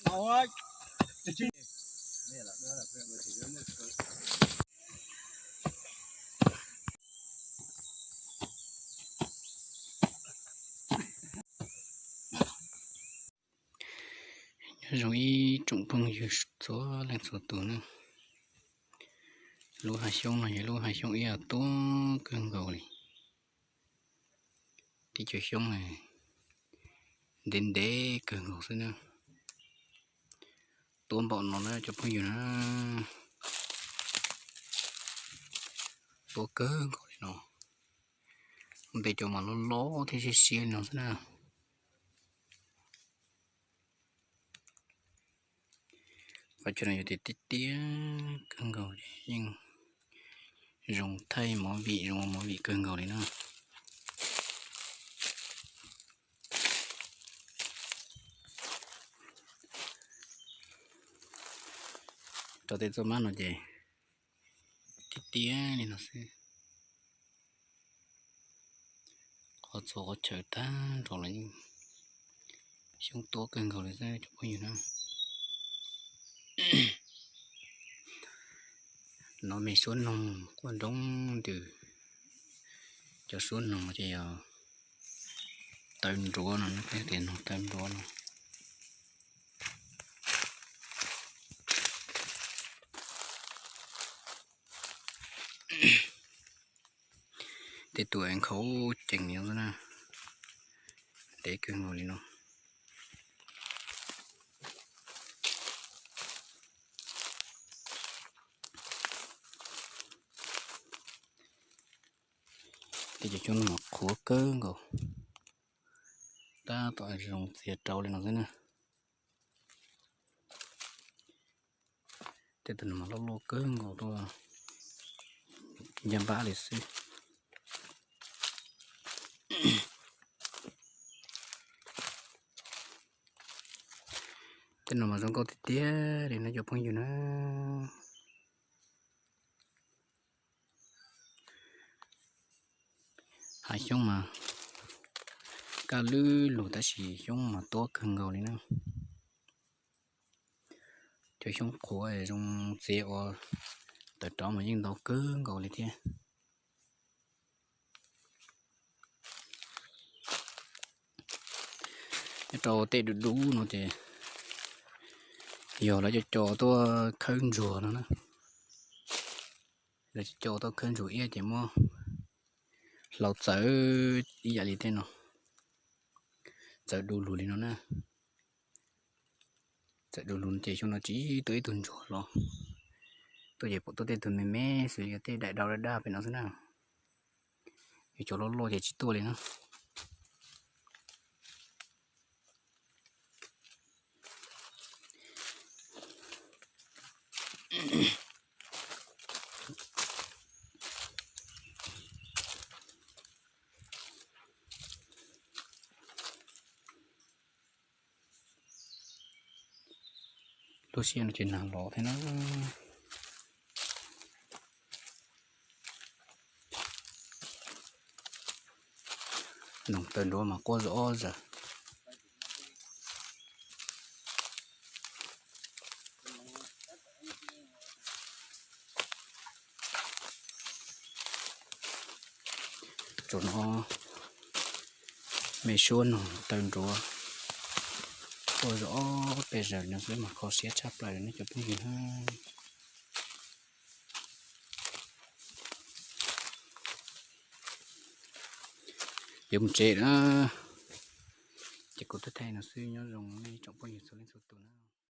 Nyob zoo ib tsoom phooj ywg txhua leej txhua tus na. Lub hav xyoob no yog lub hav xyoob ib yam tuab kawg nkaus li. Tib co xyoob ntev ntev kawg nkaus xwb na. Tuab npaum no na cov phooj ywg na. Tuab kawg nkaus li no. Npe cov mas loj loj thiab siab siab li no xwb na. Qhov chaw no yog tias tiaj tiaj kawg nkaus, yeej zoo thaij movie, zoo ua movie kawg nkaus li na. Rau tej txoj mab no ces tiaj tiaj li no xwb. Qhov txhua qhov chaw tag nrho los yeej xyoob tuab kawg nkaus li xwb cov phooj ywg na. No me suab noog quaj nroo ntws. Cov suab noog ces yog taw nruav no, peb tias noog taw nruav no. Tej tus nkhaus ceev li na, ntev kawg nkaus li no. Tej cov xyoob no mas qhuav kawg nkaus, tab tom zoo txias rau li no xwb na. Tej tus no mas loj loj kawg nkaus tuaj, ncaj npab li xwb. Tej no mas zoo nkauj tiag tiag li no cov phooj ywg na. Hav xyoob mas kaj lwb lug tab sis xyoob mas tuab kawg nkaus li na. Cov xyoob qhuav zoo txias ua tawm rov mas yeej ntau kawg nkaus li thiab. Nyob rau tej dub dub no ces yog lawv cov co tuaj khawb ntsuag no na. Lawv cov co tuaj khawb ntsuag iab ces muab hlau txawv ib yam li tej no, txawv du lug li no na. Txawv du lug ces xyoo no tsis tuaj ib tug ntsuag los, tuaj ces pom tuaj tej tug me me xws li tej daim dau daj daj pem no xwb na. Yog cov loj loj ces tsis tuaj li na. Lub sij hawm no ces nag los thiab na. Noog taw nruav mas quaj zom zaws. Tsuas no me suab noog taw nruav quaj zom pes zaws no xwb mas kho siab tshaj plaws li nej cov phooj ywg na. Yuav mus tsev na, ces kuv twb thaij no xwb, nyob zoo nej tsoom phooj ywg txhua leej txhua tus na.